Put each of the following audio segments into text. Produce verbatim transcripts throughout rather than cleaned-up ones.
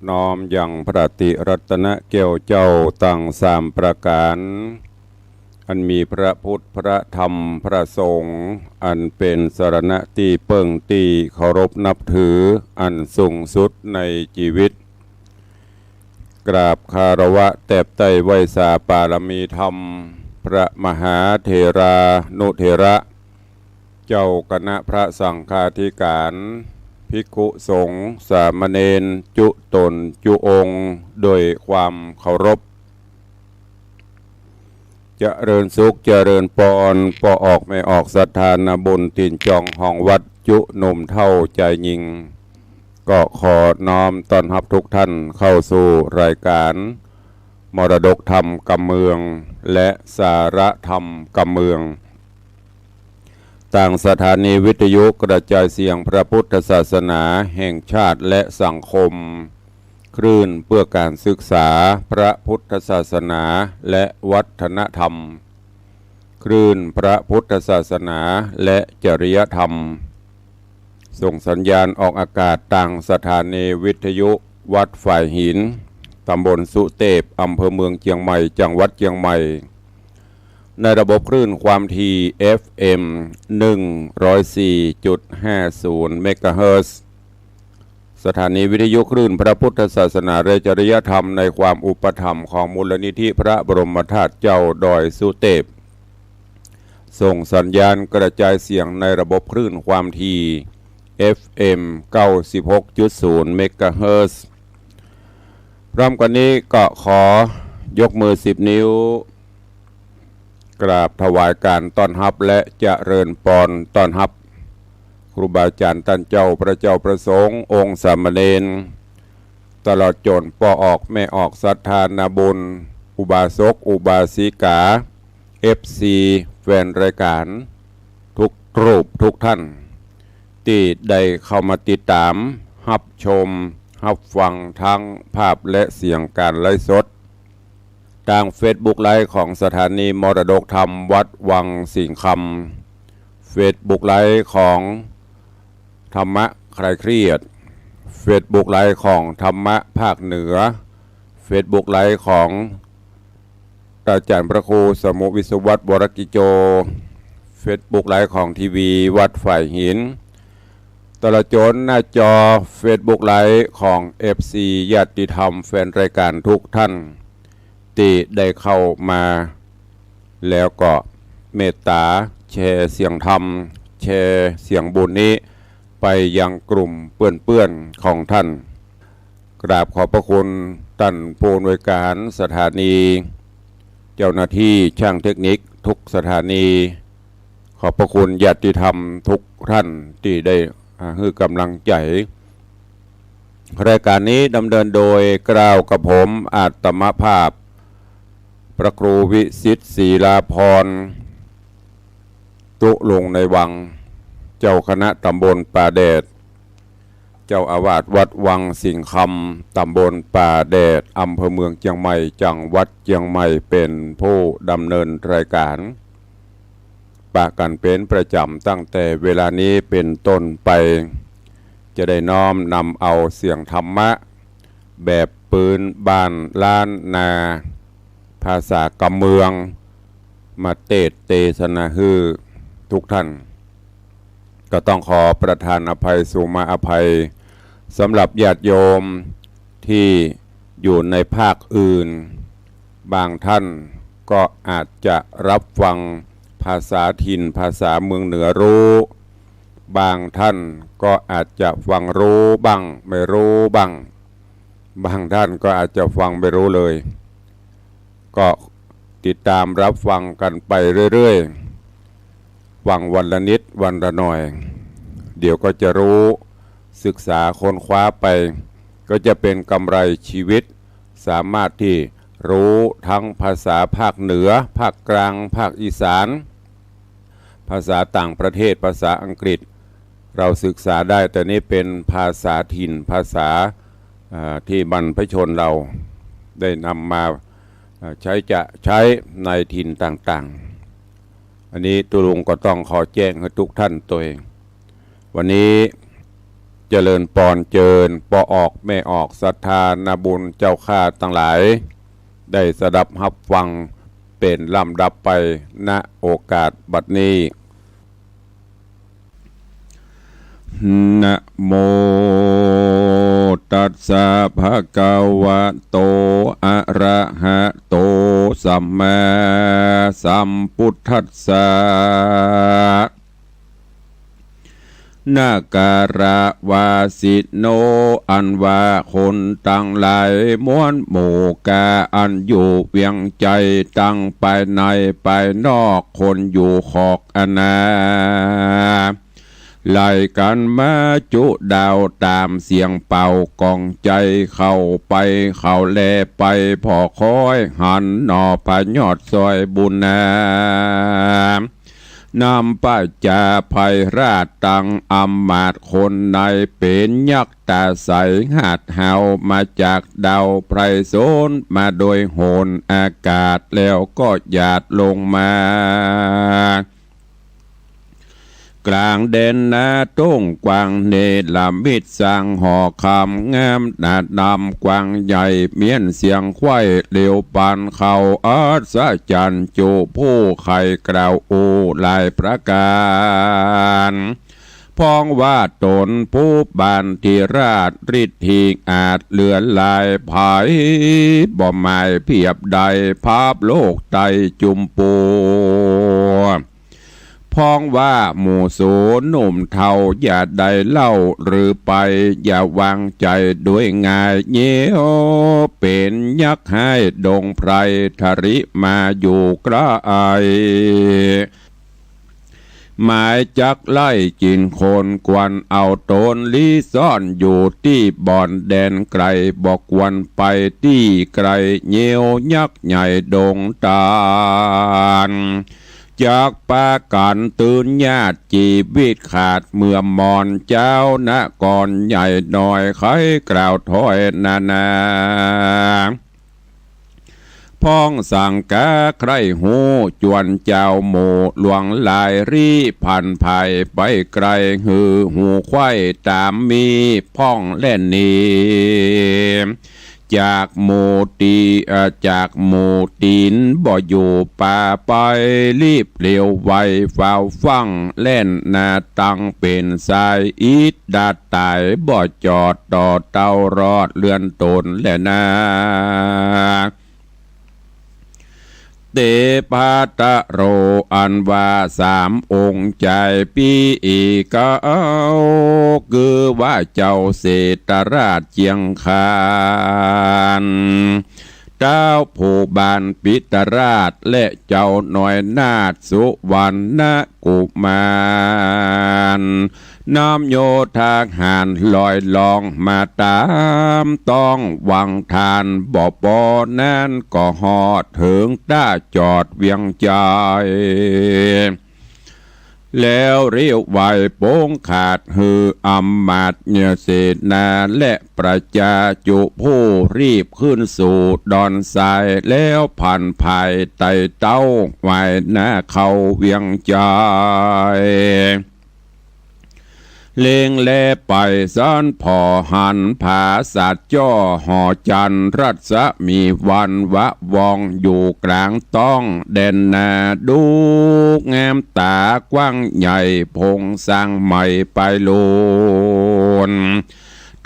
น้อมยังพระติรัตนแก้วเจ้าตังสามประก๋าน อันมีพระพุทธ พระธรรม พระสงฆ์ อันเป๋นสรณะตี้เปิ้งตี้เคารพนับถืออันสูงสุดในจีวิต กราบคารวะแตบใต้ไหว้สาปารมีธรรม พระมหาเถรานุเถระ เจ้าคณะพระสังฆาธิการ ภิกขุสงฆ์สามเณรจุต๋นจุองค์ โดยความเคารพ เจริญสุขเจริญปอน ป้อออกแม่ออกศรัทธานาบุญ ถิ่นจองห้องวัด จุหนุ่มเฒ่าจายญิง ก็ขอน้อมต้อนฮับทุกท่านเข้าสู่รายการมรดกธรรมกำเมือง และสาระธรรมกำเมือง ตางสถานีวิทยุกระจายเสียงพระพุทธศาสนาแห่งชาติและสังคม คลื่นเพื่อการศึกษาพระพุทธศาสนาและวัฒนธรรม คลื่นพระพุทธศาสนาและจริยธรรม ส่งสัญญาณออกอากาศตางสถานีวิทยุวัดฝายหิน ตำบลสุเตพ อำเภอเมืองเจียงใหม่ จังหวัดเจียงใหม่ ในระบบคลื่นความถี่ เอฟเอ็ม หนึ่งร้อยสี่จุดห้าศูนย์ เมกะเฮิรตซ์ สถานีวิทยุคลื่นพระพุทธศาสนาและจริยธรรมในความอุปถัมภ์ของมูลนิธิพระบรมธาตุเจ้าดอยสุเตพ ส่งสัญญาณกระจายเสียงในระบบคลื่นความถี่ เอฟเอ็ม เก้าสิบหกจุดศูนย์ เมกะเฮิรตซ์ พร้อมกันนี้ก็ขอยกมือสิบนิ้ว กราบถวายการต้อนฮับและเจริญปอนต้อนฮับ ครูบาอาจารย์ต้านเจ้า พระเจ้าพระสงฆ์ องค์สามเณร ตลอดจ๋นป้อออกแม่ออกศรัทธานาบุญ อุบาสกอุบาสิกา เอฟซี แฟนรายการ ทุกรูปทุกท่าน ตี้ได้เข้ามาติดต๋าม ฮับชม ฮับฟังทั้งภาพและเสียงการไลฟ์สด ตางเฟซบุ๊กไลฟ์ของสถานีมรดกธรรมวัดวังสิงห์คำ เฟซบุ๊กไลฟ์ของธรรมะคลายเครียด เฟซบุ๊กไลฟ์ของธรรมะภาคเหนือ เฟซบุ๊กไลฟ์ของอาจารย์พระครูสมุห์ วิศวัฒน์ วรกิจโจ เฟซบุ๊กไลฟ์ของทีวีวัดฝายหิน ตลอดจ๋นหน้าจอเฟซบุ๊กไลฟ์ของเอฟซี ญาติธรรมแฟนรายการทุกท่าน ตี้ได้เข้ามาแล้วก็เมตต๋าแชร์เสียงธรรม แชร์เสียงบุญนี้ไปยังกลุ่มเปื้อนๆ ของท่าน กราบขอบพระคุณต้านผู้อำนวยการสถานี เจ้าหน้าที่ช่างเทคนิคทุกสถานี ขอบพระคุณญาติธรรมทุกท่านตี้ได้ อ่า หื้อก๋ำลังใจ๋ รายการนี้ดำเนินโดยเกล้ากระผมอาตมาภาพ พระครูวิสิทธิ์ ศรีลาภรณ์ ตุ๊ลุงในวัง เจ้าคณะตำบลป่าแดด เจ้าอาวาสวัดวังสิงห์คำ ตำบลป่าแดด อำเภอเมืองเจียงใหม่ จังหวัดเจียงใหม่ เป๋นผู้ดำเนินรายการ ปะกั๋นเป๋นประจ๋ำตั้งแต่เวลานี้เป๋นต้นไป จะได้น้อมนำเอาเสียงธรรมะแบบปื๊นบ้านล้านนา ภาษากำเมือง มาเตสน์เตสนาหื้อทุกท่าน ก็ต้องขอประทานอภัย สุมาอภัย สำหรับญาติโยมที่อยู่ในภาคอื่น บางท่านก็อาจจะรับฟังภาษาถิ่น ภาษาเมืองเหนือรู้ บางท่านก็อาจจะฟังรู้บ้าง ไม่รู้บ้าง บางท่านก็อาจจะฟังไม่รู้เลย ก็ติดตามรับฟังกันไปเรื่อยๆ ฟังวันละนิดวันละหน่อย เดี๋ยวก็จะรู้ ศึกษาค้นคว้าไป ก็จะเป๋นกำไรชีวิต สามารถตี้รู้ทั้งภาษาภาคเหนือ ภาคกลาง ภาคอีสาน ภาษาต่างประเทศ ภาษาอังกฤษ เราศึกษาได้ แต่นี่เป๋นภาษาถิ่น ภาษา อ่า ที่บรรพชนเราได้นำมา อ่า ใช้จะใช้ในถิ่นต่างๆ อันนี้ตุ๊ลุงก็ต้องขอแจ้งหื้อทุกท่านตวย วันนี้ เจริญปอนเจิญ ป้อออกแม่ออกศรัทธานาบุญเจ้าข้าตังหลาย ได้สดับฮับฟังเป๋นลำดับไป ณ โอกาสบัดนี้ นะโมตัสสะ ภะคะวะโต อะระหะโต สัมมาสัมพุทธัสสะ นากาละวาสิโน อันว่าคนตังหลายมวลหมู่กา อันอยู่เวียงใจ๋ตังภายในภายนอก คนอยู่ขอกอาณา ไหลกั๋นมาจุดาวต๋ามเสียงเป่ากองใจ๋ เข้าไปเข้าแลไป ผ่อคอยหันหน่อผะยอดซอยบุญนา นำปัจจาภัยราชตังอำมาตย์คนใน เป๋นยักษ์ต๋าใส หาดหาวมาจากดาวไพรสน มาโดยโหนอากาศ แล้วก็หยาดลงมา กลางแดนนา ต้งกว้างเนรมิตสร้างหอคำงาม หน้าดำกว้างใหญ่ เมี้ยนเสียงไขว้ เหลียวปานเข้าอัศจรรย์ จุผู้ใค่กล่าวอู้หลายประก๋าน พ่องว่าต๋นผู้บานธิราช ฤทธิอาจเหลือหลาย ใผบ่หมายเปียบได้ ภาพโลกไต้จุมปู พ่องว่าหมู่สูหนุ่มเฒ่า อย่าได้เล่าหรือไป อย่าวางใจ๋โดยง่าย เยียวเป๋นยักษ์ฮ้ายดงไพร ทะริมาอยู่ใก้ หมายจักไล่กิ๋นคน ควรเอาต๋นลี้ซ่อนอยู่ตี้บ่อนแดนไก๋ บ่ควรไปตี้ไก๋ เยียวยักษ์ใหญ่ดงตาน จักปากั๋นตื่นญาติ จีวิตขาดเมื่อมอน เจ้านครใหญ่น้อย ใค่กล่าวถ้อยนานา พ่องสังกาใคร่ฮู้ จวนเจ้าหมู่หลวงหลาย รีบผันผายไปไก๋ หื้อหูไขว้ต๋ามมี พ่องแล่นหนี จากหมู่ตี้ เอ่อ จากหมู่ตี้บ่อยู่ป่าไป รีบเร็วไวฟ้าวฟั่ง แล่นหน้าตั้งเป๋นสาย อิดดาดต๋ายบ่จอด ต่อเต้ารอดเลือนต๋นแลนา เตปาทะโร อันว่าสามองค์จายปี้อี้เก๊า คือว่าเจ้าเศรษฐราชเจียงคาน เต้าผู้บานปิตราช และเจ้าน้อยนาถสุวรรณกุมาร นำโยธาหารลอยล่องมาต๋ามต้องวังทาน บ่ปอนั้นก็ฮอดเถิงต้าจอดเวียงใจ๋ แล้วเรียวไหว้ปงขาด หื้ออำมาตย์เสนา และประจาจุผู้รีบขึ้นสู่ดอนทราย แล้วผันผายไต่เต้าไหว้หน้าเข้าเวียงใจ๋ เล็งแลไปสันผ่อหันผาสัตว์จ้อหอจันทร์ รัศมีวันวะวองอยู่ก๋างต้องแดนนา ดูงามต๋ากว้างใหญ่ พงสร้างใหม่ไปโลน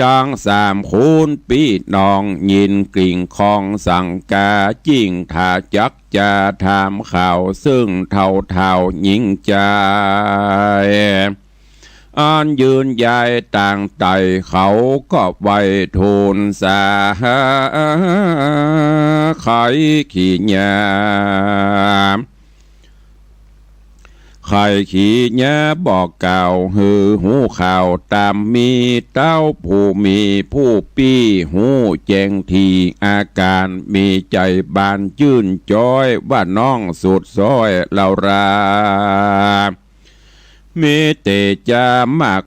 ตังสามคูณปี้น้องยินกริ่งคองสังกา จิ่งถ้าจักจาถามข่าว ซึ่งเฒ่าเฒ่าหญิงจาย อันยืนยายต่างไต่ เขาก็ไหว้ทูลสา ใค่ขี้เยียะ ใค่ขี้เยียะบอกกล่าวหื้อฮู้ข่าวต๋ามมี เต้าผู้มีผู้ปี้ฮู้แจ้งทีอาก๋าน มีใจ๋บานจื้นจ๊อย ว่าน้องสุดซ้อยเลารา มีเตจ๊ามาก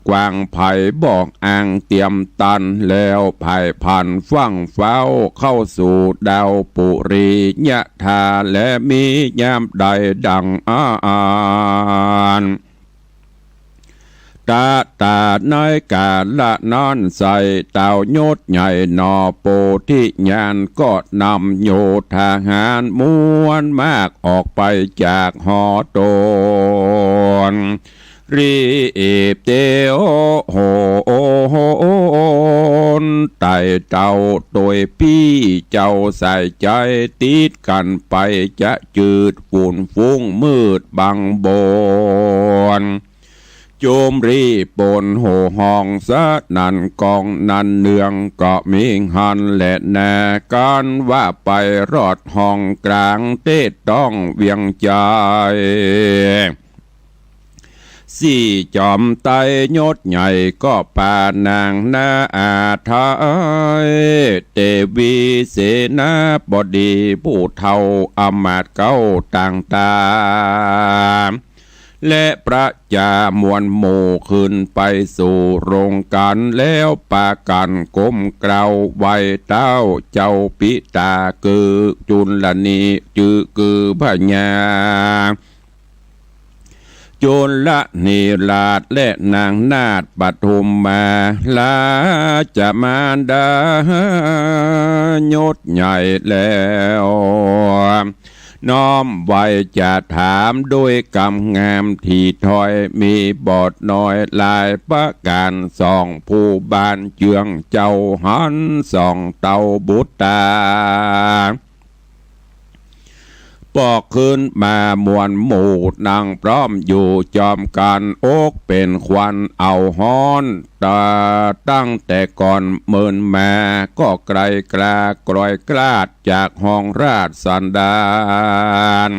กว้างไพบอกอ้างเตียมตัน แล้วไพพันฟั่งเฝ้าเข้าสู่ดาวปุรียะธา และมียามใดดังอาอัน ตะตาในกาละนั้นไส้ เต้ายศใหญ่หน่อโปธิญาณ ก็นำโยธาหารมวลมากออกไปจากหอตน รีบเตียวโหน ไต่เต้าโตยปี้เจ้าสายใจ๋ ติดกั๋นไปจะจืด ฝุ่นฟุ้งมืดบังบน จุมรีบปนโห่ฮ้องสนั่นก้อง นันเนืองก็มีหั้นแลนา กั๋นว่าไปรอดห้องก๋าง เต๊ะต้องเวียงใจ๋ สี่จ๋อมไตรยศใหญ่ ก็ปานางนาอาไทย เตวีเสนาบดี ผู้เฒ่าอำมาตย์เก๊าต่างต๋า และประจามวลหมู่ขึ้นไปสู่โรงก๋าน แล้วปากั๋นก้มเกล้าไหว้เต๊าเจ้าปิต๋า คือจุลนี จื้อคือพญาจุลนีราช และนางนาถปทุมมา ราชมารดา ยศใหญ่แล้ว น้อมไหว้จะถามด้วยกำงามถี่ถ้อย มีบ่น้อยหลายประก๋าน สองผู้บ้านเจื้องเจ้าหัน สองเต้าบุตตา ปอกขึ้นมามวลหมู่นั่งพร้อมอยู่จอมกั๋น อกเป๋นควันเอาฮ้อน ตาตั้งแต่ก่อนเมินมา ก็ไกลกล้ากลอยกล้าดจากห้องราชสันดาน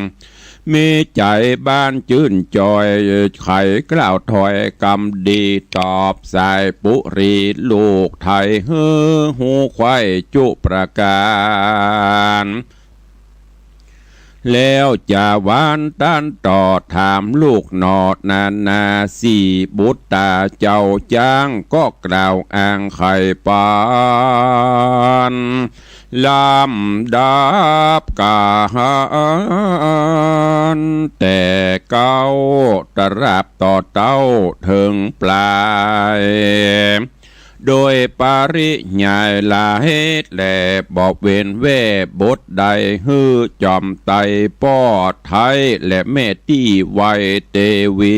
มีใจ๋บ้านจื้นจอย ไขกล่าวถ้อยกำดี ตอบสายปุรีลูกไทย หื้อฮู้ใค่จุประก๋าน แล้วจะหวานต้านต่อถามลูกหน่อนานา สี่บุตตาเจ้าจ๊าง ก็กล่าวอ้างไขปาน ลำดับก๋าน แต่เก๊าตราบต่อเต้าเถิงปลาย โดยปริยายหลายแล บ่เว้นแว่บทใด หื้อจอมไตรป้อไท้และแม่ตี้ไว้เตวี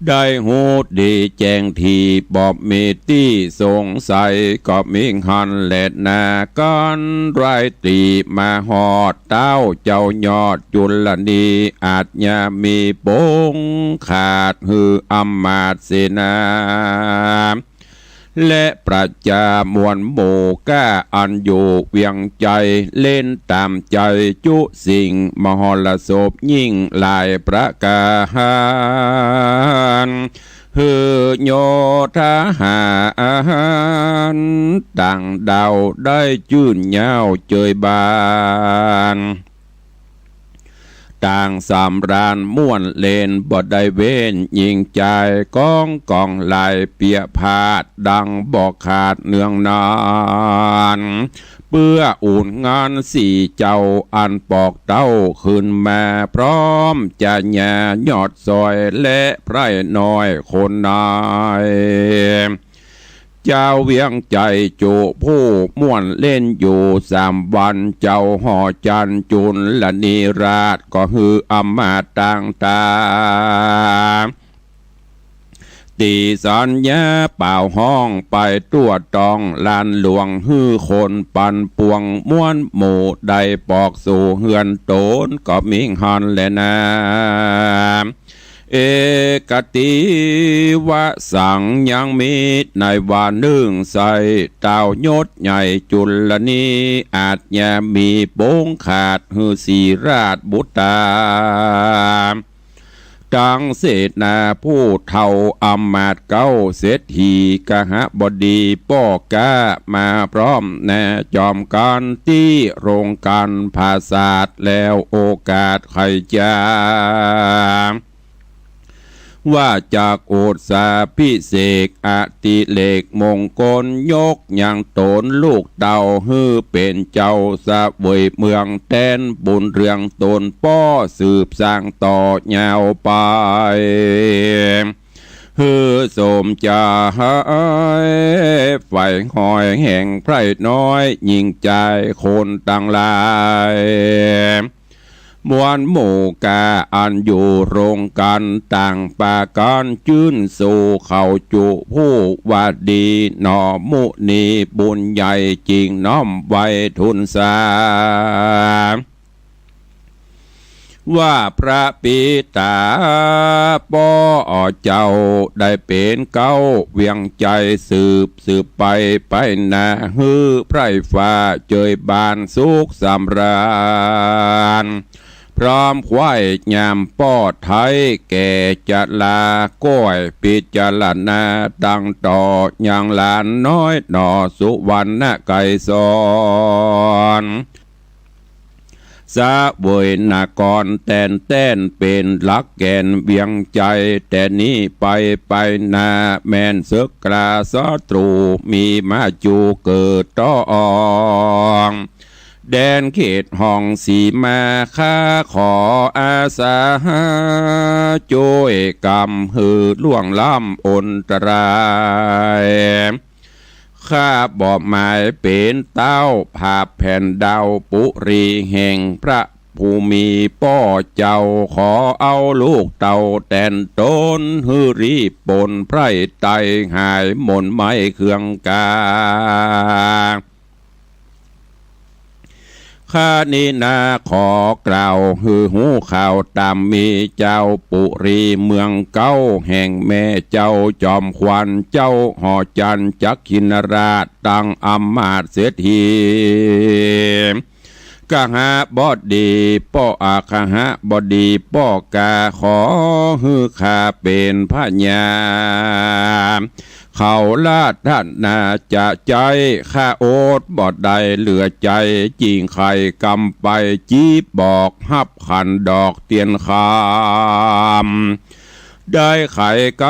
ได้ฮู้ดีแจ้งถี่ บ่มีตี้สงสัย ก็มีหั้นแลนา กั๋นไร้ตี้มาฮอดเต๊าเจ้ายอดจุลนี อาจยามีปงขาด หื้ออำมาตย์เสนา และประจามวลหมู่ก้า อันอยู่เวียงใจ๋ เล่นต๋ามใจ๋จุสิ่ง มหรสพยิ่งหลายประก๋าน หื้อโยธาหารต่างด้าวได้จื้นยาวเจยบาน ต่างสำราญม่วนเล่น บ่ได้เว้นหญิงจาย ก้องก๋องหลายเปียพาด ดังบ่ขาดเนืองนาน เปื้ออุ่นงานสี่เจ้า อันปอกเต้าขึ้นมา พร้อมจะญายอดซอย และไพร่น้อยคนนาย จาวเวียงใจ๋จุผู้ม่วนเล่นอยู่สามวัน เจ้าหอจันทร์จุลนีราช ก็หื้ออำมาตย์ต่างต๋า ตี้สัญญาเป่าฮ้องไปทั่วต้องลานหลวง หื้อคนปันปวงมวลหมู่ได้ปอกสู่เฮือนต๋น ก็มีหั้นแลนา เอกติวสัง ยังมีในวานึ่งไส้ เต้ายศใหญ่จุลนี อาจยามีปงขาด หื้อสี่ราชบุตตา ตังเสนาผู้เฒ่าอำมาตย์เก๊า เศรษฐีกหบดีป้อก๊า มาพร้อมแน่จอมกั๋น ตี้โรงกั๋นผาสาท แล้วโอกาสไขจา ว่าจักอุตสาภิเษกอติเรกมงคล ยกยังต๋นลูกเต้าหื้อเป๋นเจ้าเสวยเมืองแตน บุญเรืองต๋นป้อสืบสร้างต่อยาวไป หื้อสมจาย ใฝ่หอยแห่งไพร่น้อย ญิงจายคนตังหลาย มวลหมู่ก้าอันอยู่โฮงกั๋นต่างปากั๋นจื้นสู่ เขาจุผู้ว่าดีหนอมุนี บุญใหญ่จิ่งน้อมไหว้ทูลสา ว่าพระปิตาป้อเจ้าได้เป๋นเก๊าเวียงใจ๋สืบ สืบไปไปหน้า หื้อไพร่ฟ้าเจยบานสุขสำราญ พร้อมไขว้ยามป้อไท้แก่จรา ก้อยพิจารณาดังต่อ ยังหลานน้อยหนอสุวรรณไกรสร เสวยนครแตนแต้นเป๋นหลักแก่นเวียงใจ๋ แต่นี้ไปไปหน้าแม่นศึกกล้าศัตรู๋ มีมาจูเกิดต้อง แดนเขตห้องสีมา ข้าขออาสาจ้วยกำหื้อล่วงล้ำอนตราย ข้าบ่หมายเป๋นเต้าผาบแผ่นดาวปุรีแห่งพระผู้มีป้อเจ้า ขอเอาลูกเต้าแตนต๋น หื้อรีบปนไพร่ไตหายหม่นไหม้เครื่องกา ข้านี้นาขอกล่าวหื้อฮู้ข่าวต๋ามมี เจ้าปุรีเมืองเก๊า แห่งแม่เจ้าจอมขวัญ เจ้าหอจันทร์จักขินราช ตังอำมาตย์เศรษฐี กหบดีป้อ อา กหบดีป้อก้า ขอหื้อข้าเป๋นพญา เขาราธนาจะใจ๊ ข้าอดบ่ได้เหลือใจ๋ จิ่งไขกำไปจี๊บบอก ฮับขันดอกเตียนคำ ได้ไขก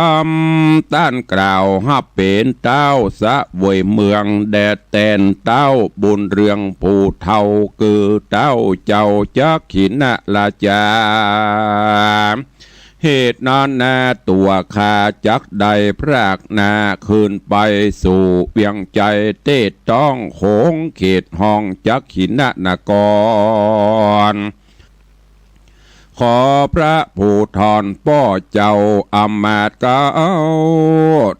ำต้านกล่าว ฮับเป๋นเต้าเสวยเมือง แด่แตนเต้าบุญเรืองผู้เฒ่า คือเต้าเจ้าจักขินราชา เหตุนั้นนาตั๋วข้าจักได้พรากหน้า คืนไปสู่เวียงใจ๋ เตศต้องโขงเขตห้องจักขินนคร ขอพระผู้ถอนป้อเจ้าอำมาตย์เก๊า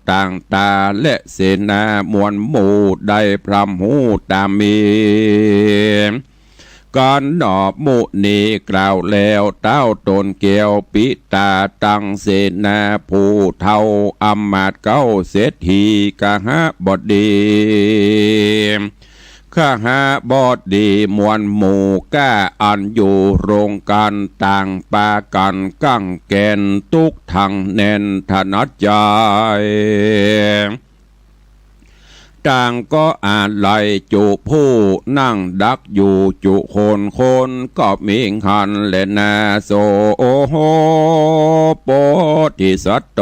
ต่างต๋าและเสนามวลหมู่ ได้พร่ำฮู้ต๋ามมี กันหนอมุนีกล่าวแล้ว เต้าต๋นแก้วปิตา ตังเสนาผู้เฒ่า อำมาตย์เก๊าเศรษฐีกหบดี กหบดีมวลหมู่ก้า อันอยู่โฮงกั๋นต่างปากั๋นกั้งแก่น ตุ๊กถังแน่นถนัดใจ๋ ต่างก็อาลัยจุผู้นั่งดักอยู่จุคน คนก็มีหั้นแลนา โส โอโห โพธิสัตโต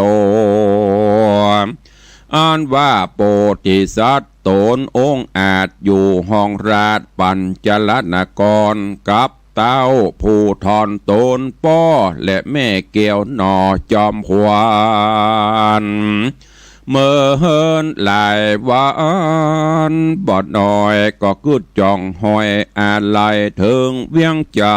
อันว่าโพธิสัตว์ต๋นองอาจอยู่ห้องราชปัญจลนคร กับเต้าผู้ถอนต๋นป้อและแม่แก้วหนอจอมขวัญ เมินหลายวันบ่น้อย ก็กึ๊ดจ่องห้อยอาลัยเถิงเวียงใจ๋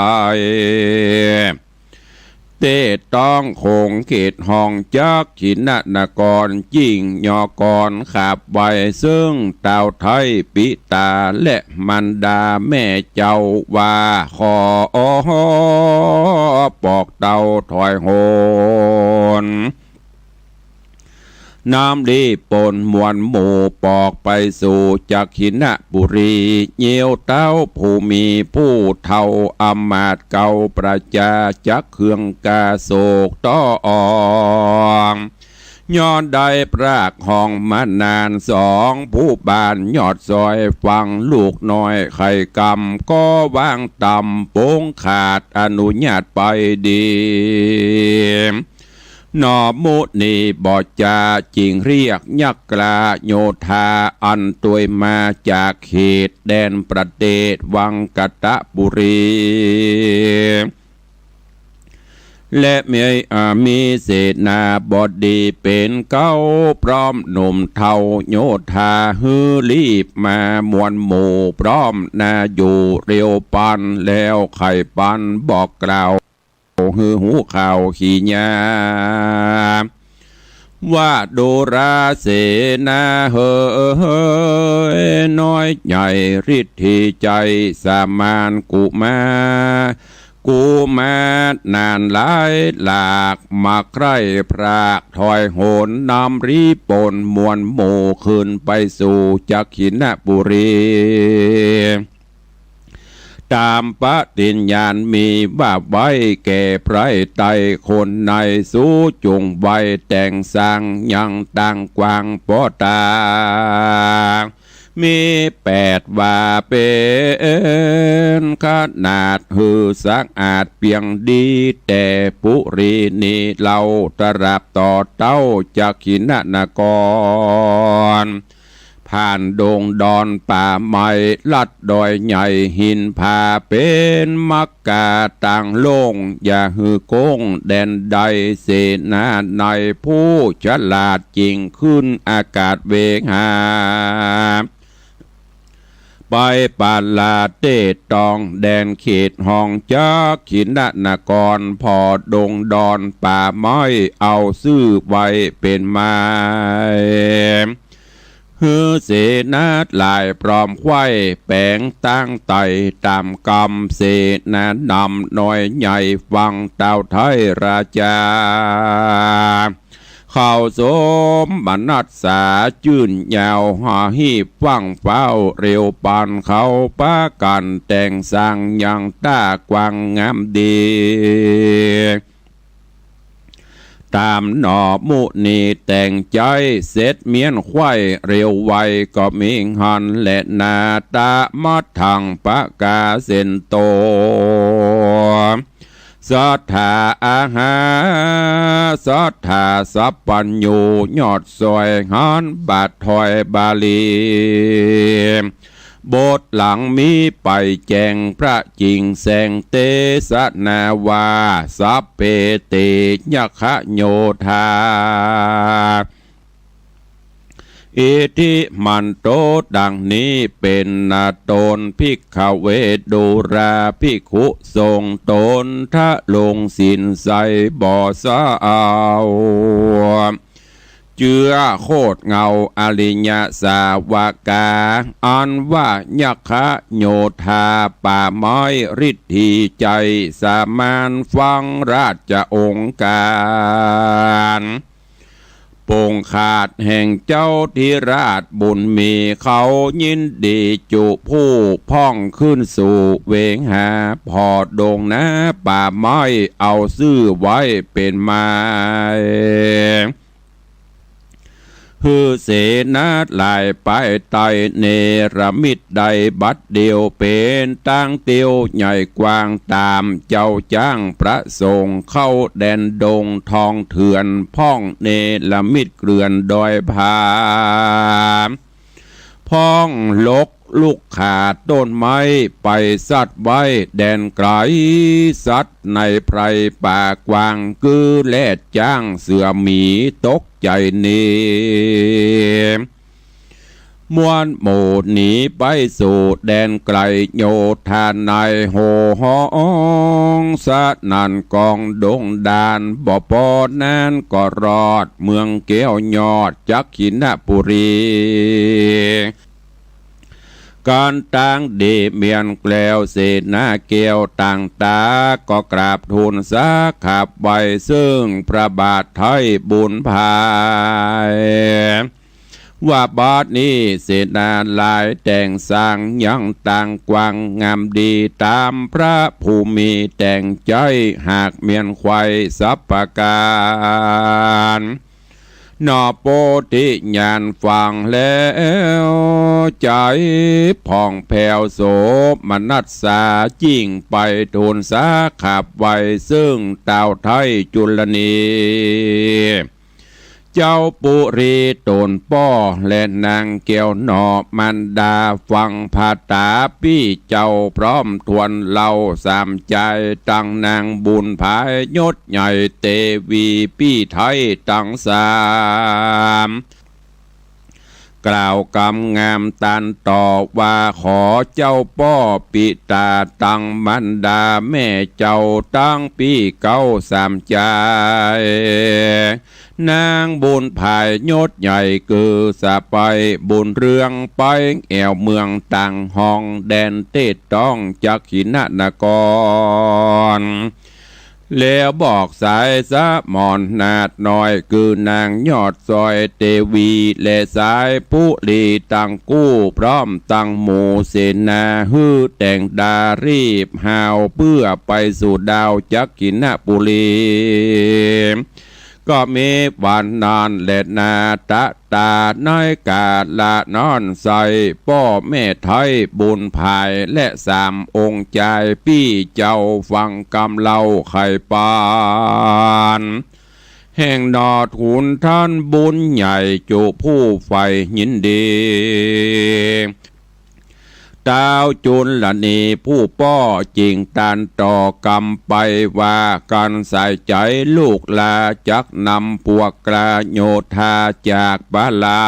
เตศต้องโขงเขตห้องจักขินนคร จิ่งยอกรขาบไหว้เซิ่งเต้าไท้ปิตาและมารดาแม่เจ้าว่า ขอปอกเต้าถอยหน นำรีบปนมวลหมู่ปอกไปสู่จักขินปุรี เยียวเต้าผู้มีผู้เฒ่าอำมาตย์เก๊าประจาจักเครื่องกาโศกต้อง ย้อนได้พรากห้องมานาน สองผู้บ้านยอดซอยฟังลูกน้อยไขกำ ก็วางต่ำปงขาดอนุญาตไปดี หนอมุนีบ่จาจึงเรียกยักษ์กล้าโยธา อันตวยมาจากเขตแดนประเทศวังกะตะปุรี และมี อ่า มีเสนาบดีเป๋นเก๊า พร้อมหนุ่มเฒ่าโยธา หื้อรีบมามวลหมู่พร้อมนาอยู่เร็วปาน แล้วใค่ปันบอกกล่าว หื้อฮู้ข่าวขียา ว่าดูราเสนาเหย น้อยใหญ่ฤทธีชัย สมานกุมาร กุมารนานหลายหลาก มาใคร่พรากถอยหน นำรีบปนมวลหมู่ ขึ้นไปสู่จักขินปุรี ต๋ามปฏิญญาณมีว่าไว้แก่ไพร่ไตรคนใน สูจุ่งไวแต่งสร้างยังตางกว้างป้อตา มีแปดวาเป๋นขนาด หื้อสะอาดเปียงดี แต่ปุรีนี้เล่า ตราบต่อเต้าจักขินนคร ผ่านดงดอนป่าไม้ ลัดดอยใหญ่หินผา เป๋นมักกาตางโล่ง อย่าหื้อโก้งแดนใด เสนาในผู้ฉลาดจึงขึ้นอากาศเวหา ไปปาลาเตศตองแดนเขตห้องจักขินนคร ผ่อดงดอนป่าไม้ เอาซื่อไว้เป๋นหมาย หื้อเสนาหลายพร้อมไขว้แป๋งตั้งไต่ต๋ามกำ เสนานำน้อยใหญ่ฟังเต้าไทยราชา เขาสมนัสสาจื้นยาว หาฮีบฟั่งฟ้าวเร็วปาน เขาปากั๋นแต่งสร้างยังตากว้างงามดี ต๋ามหนอมุนีแต่งใจ๋ เสร็จเมี้ยนไขว้เร็วไว ก็มีหันแลนา ตะมัดถังปะกาเสนโต สัตถาอาหา สัตถาสัพพัญญู ยอดซอยหันบาทถอยบาลี บทหลังมีไปแจ้งพระจิ่งแสงเตสนาว่า สัพเพเตยักขโยธา อิทธิมันโตดังนี้เป๋นนาต๋น ภิกขเวดูราภิกขุสงฆ์ ต๋นทะลงศีลใสบ่เศร้า เจื้อโคตรเงาอริยสาวกา อันว่ายักขโยธาป่าไม้ฤทธีชัย สมานฟังราชองค์การ ปงคาดแห่งเจ้าธิราชบุญมี เขายินดีจุผู้พ่องขึ้นสู่เวหา ผ่อดงนาป่าไม้ เอาซื่อไว้เป๋นหมาย หื้อเสนาหลายไปไต่เนรมิตได้บัดเดียว เป๋นตางเตียวใหญ่กว้าง ต๋ามเจ้าจ้างประสงค์ เข้าแดนดงทองเถื่อน พ่องเนรมิตเกลื่อนดอยผา พ่องลกลุกขาต้นไม้ ไปสัตว์ไว้แดนไกล สัตว์ในไพรป่ากว้าง กือแรดจ๊างเสือหมีตกใจ๋หนี มวลหมู่หนีไปสู่แดนไกล โยธาในโห่ฮ้องสนั่นกองดงดาน บ่ปอนั้นก็รอดเมืองแก้วยอดจักขินปุรี ก๋านตางดีเมียนแกล้วเสนาแก้วต่างต๋า ก็กราบทูลสาขับไหว้ ซึ่งพระบาทไท้บุญภาย ว่าบัดนี้เสนาหลายแต่งสร้างยังตางกว้างงามดี ต๋ามพระผู้มีแต่งใจ๊ หากเมียนไขว้สัพพะก๋าน หนอโพธิญาณฟังแล้ว ใจ๋ผ่องแผ้วโสมนัสสา ยิ่งไปทูลสาขับไหว้ เซิ่งต้าวไทยจุลนี เจ้าปุรีต๋นป้อ และนางแก้วหนอมารดา ฟังผาต๋าปี้เจ้าพร้อมถ้วนเล่าสามจาย ตังนางบุญผายยศใหญ่ เตวีปี้ไทยตังสาม กล่าวกำงามตันต่อว่า ขอเจ้าป้อปิต๋าตังมารดาแม่เจ้าตังปี้เก๊าสามจาย นางบุญผายยศใหญ่ คือสะใภ้บุญเรือง ไปแอ่วเมืองต่างห้อง แดนเต๊ะต้องจักขิณนคร แล้วบอกสายสะหมอนนาดน้อย คือนางยอดสร้อยเตวี และสายปุรีตังกู้ พร้อมตังหมู่เสนา หื้อแต่งดารีบฮาว เปื้อไปสู่ดาวจักขิณปุรี ก็มีวันนั้นแลนา ตะต๋าในกาละนั้นไส้ ป้อแม่ไทยบุญผาย และสามองค์จายปี้เจ้า ฟังกำเล่าไขปาน แห่งหนอทูลต้านบุญใหญ่ จุผู้ใฝ่ยินดี ต้าวจุลนีผู้ป้อ จึงตันต่อกำไปว่า กันสายใจ๋ลูกหลา จักนำปวกกล้าโยธาจากปาลา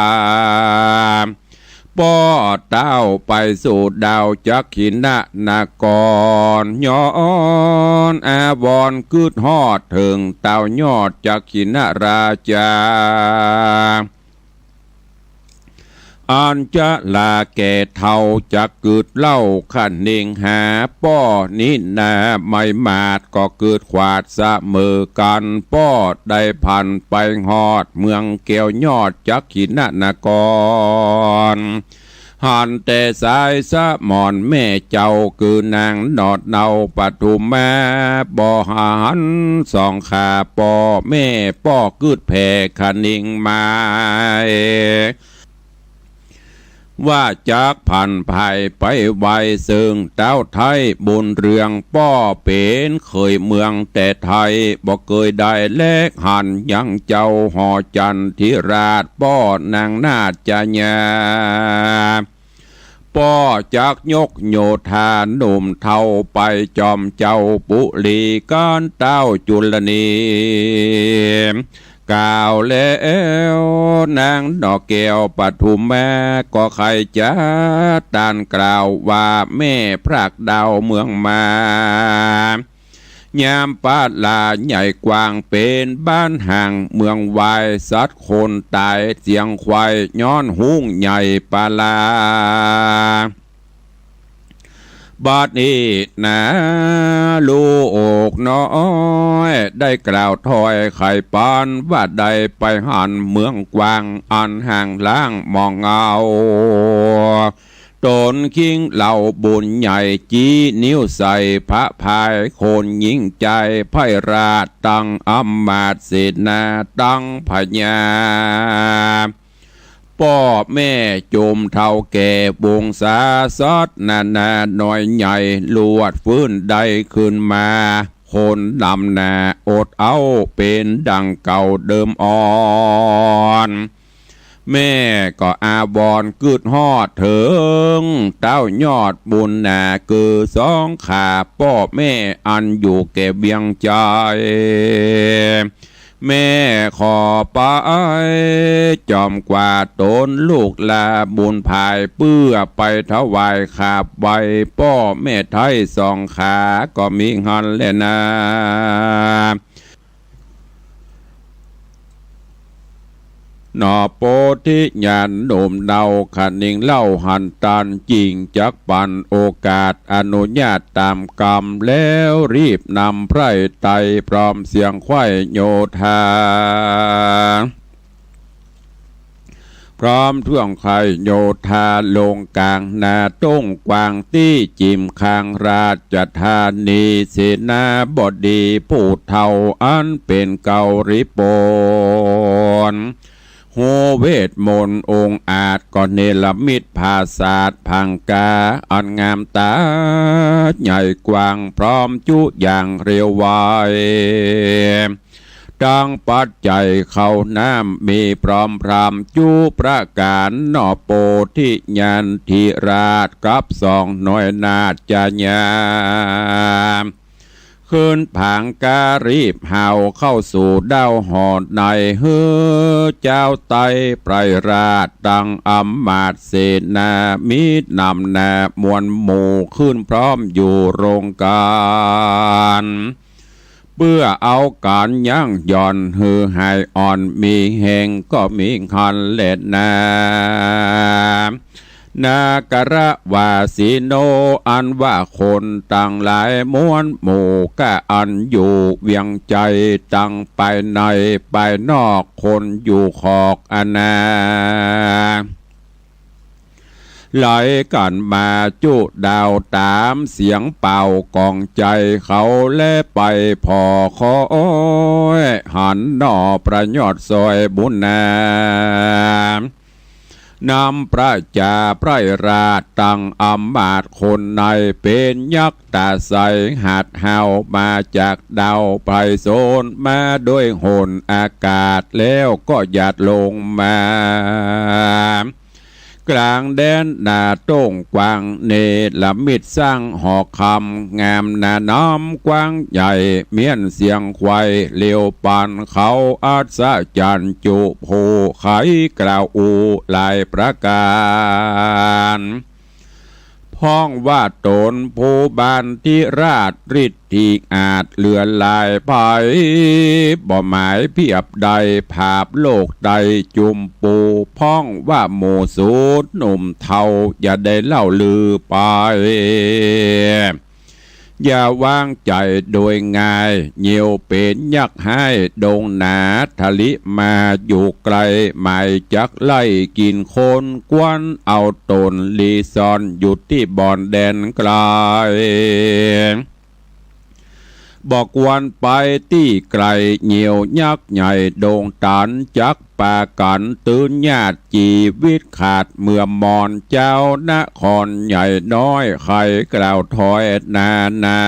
ป้อต้าวไปสู่ดาวจักขิณนคร ย้อนอาวรณ์กึ๊ดฮอดเถิงต้าวยอดจักขิณราชา อันจะลาแก่เฒ่าจักกึ๊ดเล่าคะนิงหา ป้อนี้นาไม่มาดก็กึ๊ดขวาดเสมอกั๋น ป้อได้ผ่านไปฮอดเมืองแก้วยอดจักขิณนคร หันแต่สายสะหมอนแม่เจ้า คือนางหนอดเนาปทุมมา บ่หันสองขาป้อแม่ ป้อกึ๊ดแผ่คะนิงหมาย ว่าจักผ่านผายไปไหว้ เซิ่งต้าวไทยบุญเรือง ป้อเป๋นเขยเมืองแต่ไทย บ่เกยได้แลหันยังเจ้าหอจันทิราช ป้อนางนาฏจญา ป้อจักยกโยธาหนุ่มเฒ่า ไปจอมเจ้าปุรี ก้านต้าวจุลนี กล่าวแล้วนางหนอแก้วปทุมมา ก็ใค่จะตันกล่าวว่า แม่พรากดาวเมืองมา ยามปาลาใหญ่กว้างเป๋นบ้านห่างเมืองวาย สัตว์คนต๋ายเสียงควาย ย้อนฮุ้งใหญ่ปาลา บัดนี้นาลูกน้อย ได้กล่าวถ้อยไขปานว่า ได้ไปหันเมืองกว้าง อันห่างล้างหมองเอา ต๋นคิงเหล่าบุญใหญ่ จี๊นิ้วใส่พระพาย คนยิ่งใจ๋ไพร่ราช ตังอำมาตย์เสนาตังพญา ป้อแม่จุมเฒ่าแก่วงศาสัตว์นานาน้อยใหญ่ ลวดฟื้นได้คืนมา คนนำหน้าอดเอาเป๋นดังเก่าเดิมอ่อน แม่ก็อาวรณ์กึ๊ดฮอดเถิง ต้าวยอดบุญนา คือสองขาป้อแม่ อันอยู่แก่เวียงใจ๋ แม่ขอไปจอมกว่าต๋นลูกหลาบุญผาย เปื้อไปถวายขับไหว้ป้อแม่ไทยสองขา ก็มีหันแลนา หนอโพธิญาณหนุ่มเฒ่าคะนิงเล่าหันตัน จึงจักปันโอกาสอนุญาตต๋ามกำ แล้วรีบนำไพร่ไตรพร้อมเสียงไขว่โยธา พร้อมถ้วงไขว่โยธาลงก๋างนาต้งกว้างตี้จิมข้างราชธานี เสนาบดีผู้เฒ่าอันเป๋นเกาลิโปน ฮู้เวทมนต์องอาจ ก็เนรมิตผาสาทผางกา อันงามต๋าใหญ่กว้าง พร้อมจุอย่างเร็วไว ตังปัจจัยข้าวน้ำมีพร้อมพร่ำจุประก๋านหนอ โปธิญาณธิราชกับสองหน่วยนาฏจาญา ขึ้นผางการีบเฮาเข้าสู่เด้าหอใน หื้อเจ้าไตรไพรราชตังอำมาตย์เสนา มีนำหน้ามวลหมู่ขึ้นพร้อมอยู่โรงก๋าน เปื้อเอาก๋านยั้งหย่อนหื้อหายอ่อนมีแฮงก็มีหั้นแลนา นครวาสิโน อันว่าคนตังหลายมวลหมู่ก้า อันอยู่เวียงไชยตังภายในภายนอก คนอยู่ขอกอาณา ไหลกั๋นมาจุเด้าต๋ามเสียงเป่ากองไชยเขา และไปผ่อคอยหันหนอพระยอดสวยบุญนา นำพระจาไพรราชตังอำมาตย์คนใน เป๋นยักษ์ต๋าใสหัดเฮามาจากเด้าไพศาล มาโดยหนอากาศแล้วก็หยาดลงมา ก๋างแดนนาโต้งกว้าง เนรมิตสร้างหอคำงามหนาน้ำกว้างใหญ่ เมี้ยนเสียงไขว่เหลียวปันเขาอัศจรรย์จุผู้ใครกล่าวอู้หลายประก๋าน พ่องว่าต๋นผู้บานธิราชฤทธิอาจเหลือหลาย ไผบ่หมายเปียบได้ ผาบโลกใดจุมปู พ่องว่าหมู่สูงหนุ่มเฒ่า อย่าได้เล่าลือไป อย่าวางใจ๋โดยง่าย เหี่ยวเป๋นยักษ์ฮ้ายดงหนา ทะลิมาอยู่ไกล หมายจักไล่กิ๋นคน ควรเอาต๋นหลีซ่อนอยู่ตี้บ่อนแดนไกล บ่ควรไปตี้ไกล เหี่ยวยักษ์ใหญ่ดงตัน จักปากั๋นตื้นญาติจีวิตขาด เมื่อมอนเจ้านครใหญ่น้อย ใครกล่าวถอยนานา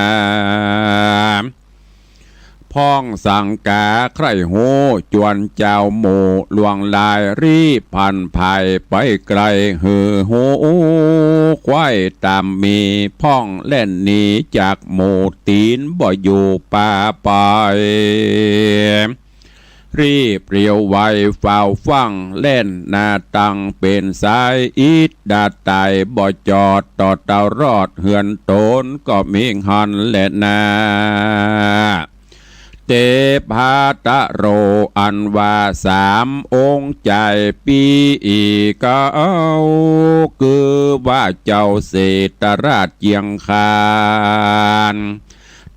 พ่องสังกาใคร่ฮู้ จวนเจ้าหมู่หลวงหลาย รีบผันผายไปไกล หื้อฮู้ไขว้ต๋ามมี พ่องแล่นหนีจากหมู่ ตี๋นบ่อยู่ป่าไป รีบเรียวไวฟ้าวฟั่งแล่นหน้าตังเป๋นสาย อิดดาดต๋ายบ่จอด ต่อเต้ารอดเฮือนต๋นก็มีหั้นแลนา เตภาตะโร อันว่าสามองค์จายปี้อีกเอา คือว่าเจ้าเศรษฐราชเจียงคาน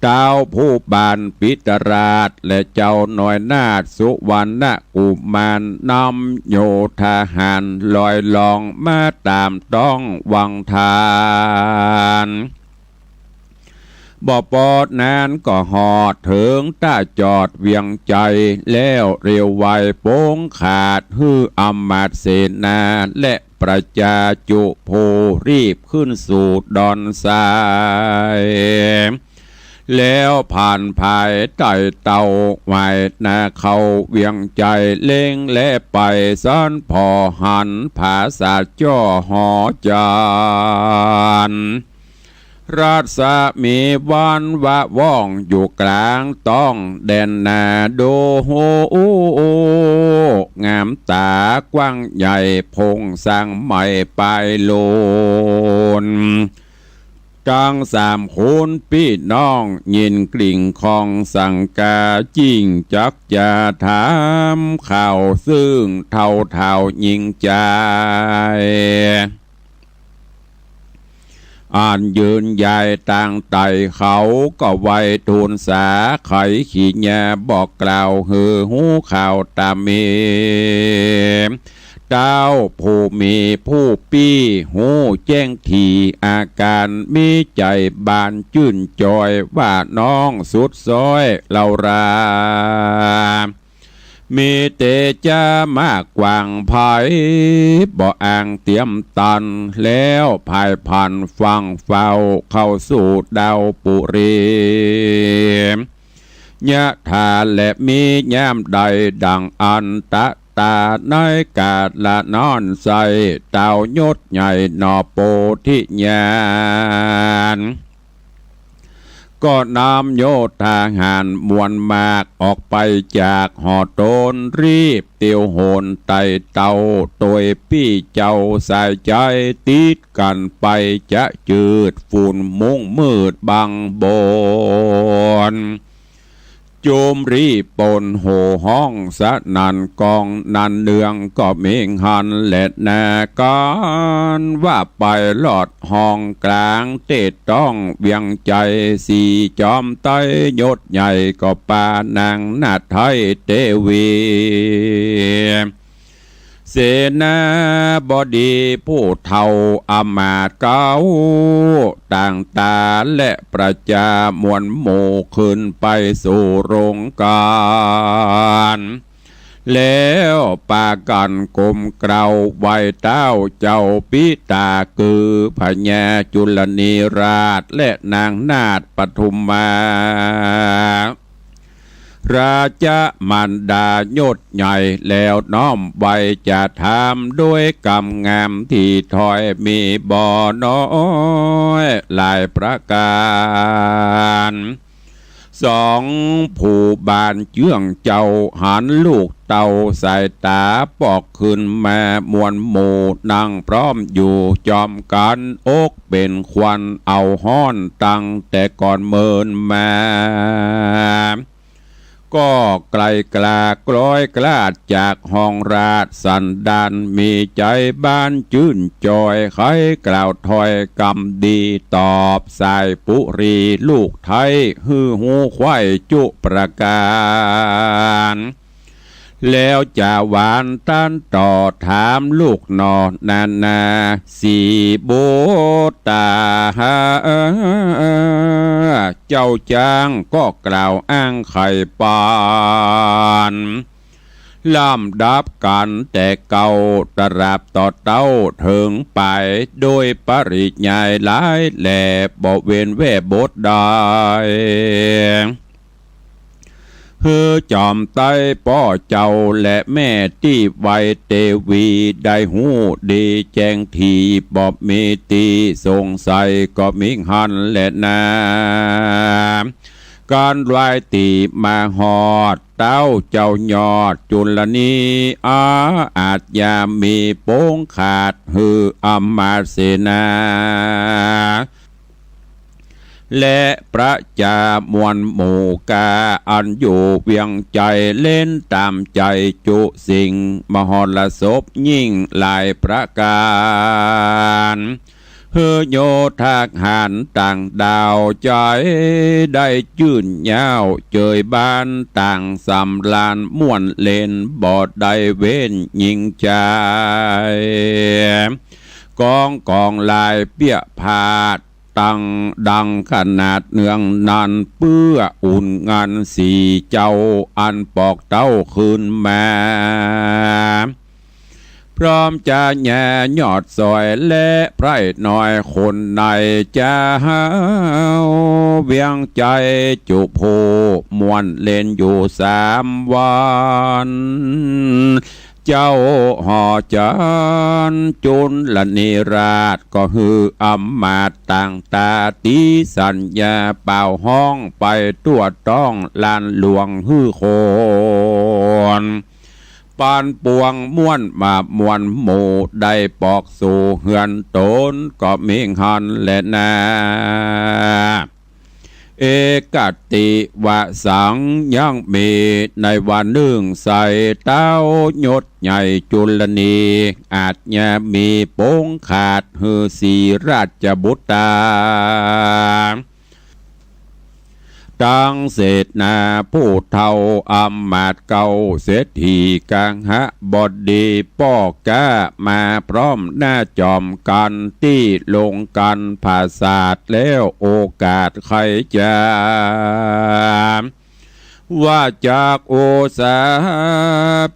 เต้าผู้บานพิตรราช และเจ้าน้อยนาถสุวรรณกุมาร นำโยธาหารลอยล่องมาต๋ามต้องวังทาน บ่ปอดนานก็ฮอดเถิงต้าจอดเวียงไชย แล้วเรียวไวโป๋งขาด หื้ออำมาตย์เสนา และประจาจุผู้รีบขึ้นสู่ดอนทราย แล้วผ่านผายไต่เต้าไหว้นาเข้าเวียงไชย เล็งแลไปสันผ่อหันผาสาทจ้อหอจันทร์ รัศมีวันวะว่องอยู่กลางต้องแดนนา ดูโห งามต๋ากว้างใหญ่ พงสร้างใหม่ปายโลน ตังสามคนปี้น้อง ยินกริ่งของสังกา ยิ่งจักจะถามข่าว ซึ่งเฒ่าเฒ่ายิ่งจาย อันยืนยายตางไต่เขา ก็ไหว้ทูลสาไขขีญา บอกกล่าวหื้อฮู้ข่าวต๋ามมี เต้าผู้มีผู้ปี้ฮู้แจ้งถี่อาก๋าน มีใจ๋บานจื้นจอยว่าน้องสุดซ้อยเล่ารา มีเตจ๊ะมากกว้างไพ บ่อ่างเตียมตัน แล้วผายผ่านฝั่งเฝ้าเข้าสู่ดาวปุรี ยะถาและมียามใดดั่งอันตะตาในกาละนั้นไส้ เต้ายศใหญ่หนอโปธิญาณ ก็นำโยธาหารมวลมากออกไปจากหอตน รีบเตียวโหนไต่เต้าโตยปี้เจ้าสายใจ๋ ติดกั๋นไปจะจืดฝุ่นมุ้งมืดบังบน จุมรีปนโห่ฮ้องสนั่นก้อง นันเนืองก็เม็งหันแลนา ก๋านว่าไปลอดห้องก๋างเตต้องเวียงใจ๋ สี่จอมไต้ยศใหญ่ก็ปานางนาฏไทยเตวี เสนาบดีผู้เฒ่าอำมาตย์เก๊าต่างต๋า และประจามวลหมู่ขึ้นไปสู่โรงก๋าน แล้วปากั๋นก้มเกล้าไหว้เต้าเจ้าปิต๋า คือพญาจุลนีราชและนางนาฏปทุมมา ราชมารดายศใหญ่ แล้วน้อมไหว้จะถามด้วยกำงามตี้ถ้อยมีบ่น้อยหลายประก๋าน สองผู้บ้านเจื้องเจ้าหันลูกเต้าสายต๋าปอกขึ้นมา มวลหมู่นั่งพร้อมอยู่จอมกั๋น อกเป๋นควันเอาฮ้อนตั้งแต่ก่อนเมินมา ก็ไกลกล้ากล้อยกล้าดจากห้องราชสันดาน มีใจ๋บานจื้นจอย ใค่กล่าวถ้อยกำดีตอบสายปุรี ลูกไท้หื้อฮู้ใค่จุประก๋าน แล้วจะหวานตันต่อถามลูกหน่อนานาสี่บุตรต๋า เจ้าจ๊างก็กล่าวอ้างไขปาน ลำดับกั๋นแต่เก๊าตราบต่อเต้าเถิงป๋าย โดยปริยายหลายแหล่บ่เว้นแว่บทใด หื้อจอมไต้ป้อเจ้าและแม่ตี้ไหว้เตวีได้ฮู้ดีแจ้งถี่ บ่มีตี้สงสัยก็มิหั้นแลนา ก๋านไหว้ตี้มาฮอดเต้าเจ้ายอดจุลนี อา อาจยามีปงขาดหื้ออำมาตย์เสนา และประจามวลหมู่ก้า อันอยู่เวียงใจ๋เล่นต๋ามใจ๋จุสิ่ง มหรสพยิ่งหลายประก๋าน หื้อโยธาหารต่างด้าวใจ๋ได้จื้นเย้า เจยบ้านต่างสำราญม่วนเล่น บ่ได้เว้นหญิงจาย กองก๋องลายเปี้ยผาด ตั้งดังขนาดเนืองนั้น เปื้ออุ่นงานสี่เจ้าอันปอกเต้าคืนมา พร้อมจะแย่ยอดซอยและไพร่น้อยคนในเจ้า เวียงใจ๋จุผู้ม่วนเล่นอยู่สามวัน เจ้าหอจันทร์จุลนีราชก็หื้ออำมาตย์ต่างต๋า ตีสัญญาเป่าฮ้องไปทั่วท้องลานหลวงหื้อคน ปานปวงม่วนมามวลหมู่ได้ปอกสู่เฮือนต๋นก็มิหั้นแลนา เอกติวสัง ยังมีในวันนึ่งใส่เต้ายศใหญ่จุลนี อาจยามีปงขาดหื้อสี่ราชบุตรต๋า ตังเสนาผู้เฒ่าอำมาตย์เก๊าเศรษฐีกหบดีป้อก๊ามาพร้อมหน้าจอมกั๋นตี้ลงกั๋นผาสาทแล้วโอกาสใค่จะ ว่าจักอุสา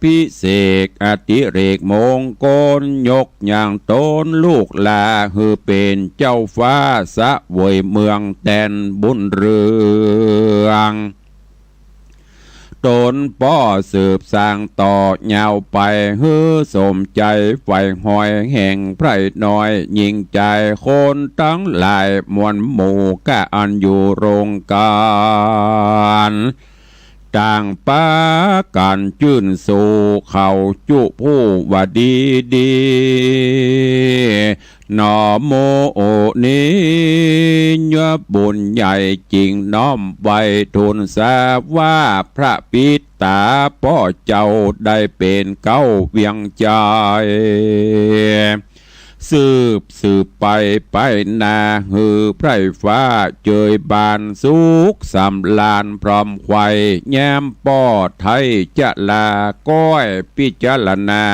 ภิเษกอดิเรกมงคล ยกย่างต๋นลูกหล้าหื้อเป๋นเจ้าฟ้าเสวยเมืองแตนบุญเรือง ต๋นป้อสืบสานต่อยาวไป หื้อสมใจ๋ใฝ่ฮอยแห่งไพร่น้อยญิงใจ๋คนตังหลายมวลหมู่ก้าอันอยู่โรงก๋าน ต่างปากั๋นจื้นชูเขาจุผู้ว่าดีดี หนอหมู่นี้ ยะบุญใหญ่จิ่งน้อมไหว้ทูลสาว่าพระปิตาป้อเจ้าได้เป๋นเก๊าเวียงใจ๋ สืบสืบไปไปหน้าหื้อไพร่ฟ้าเจยบานสุขสำราญพร้อมไขว่แย้มป้อไท้จะลาก้อยพิจารณา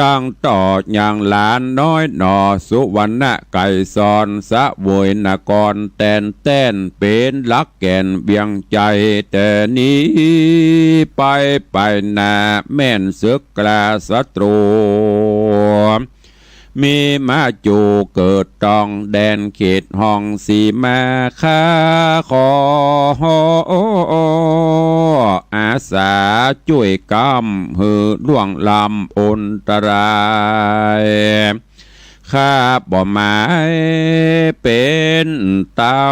ตังต่อยังหลานน้อยหนอสุวรรณไกรสร เสวยนครแตนแต้นเป๋นหลักแก่นเวียงใจ๋ แต่นี้ไปไปหน้าแม่นศึกกล้าศัตรู มีมาจูเกิดต้องแดนเขตห้องสีมาข้าขออาสาจ้วยก้ำหื้อล่วงล้ำอันตราย ข้าบ่หมายเป๋นเต้า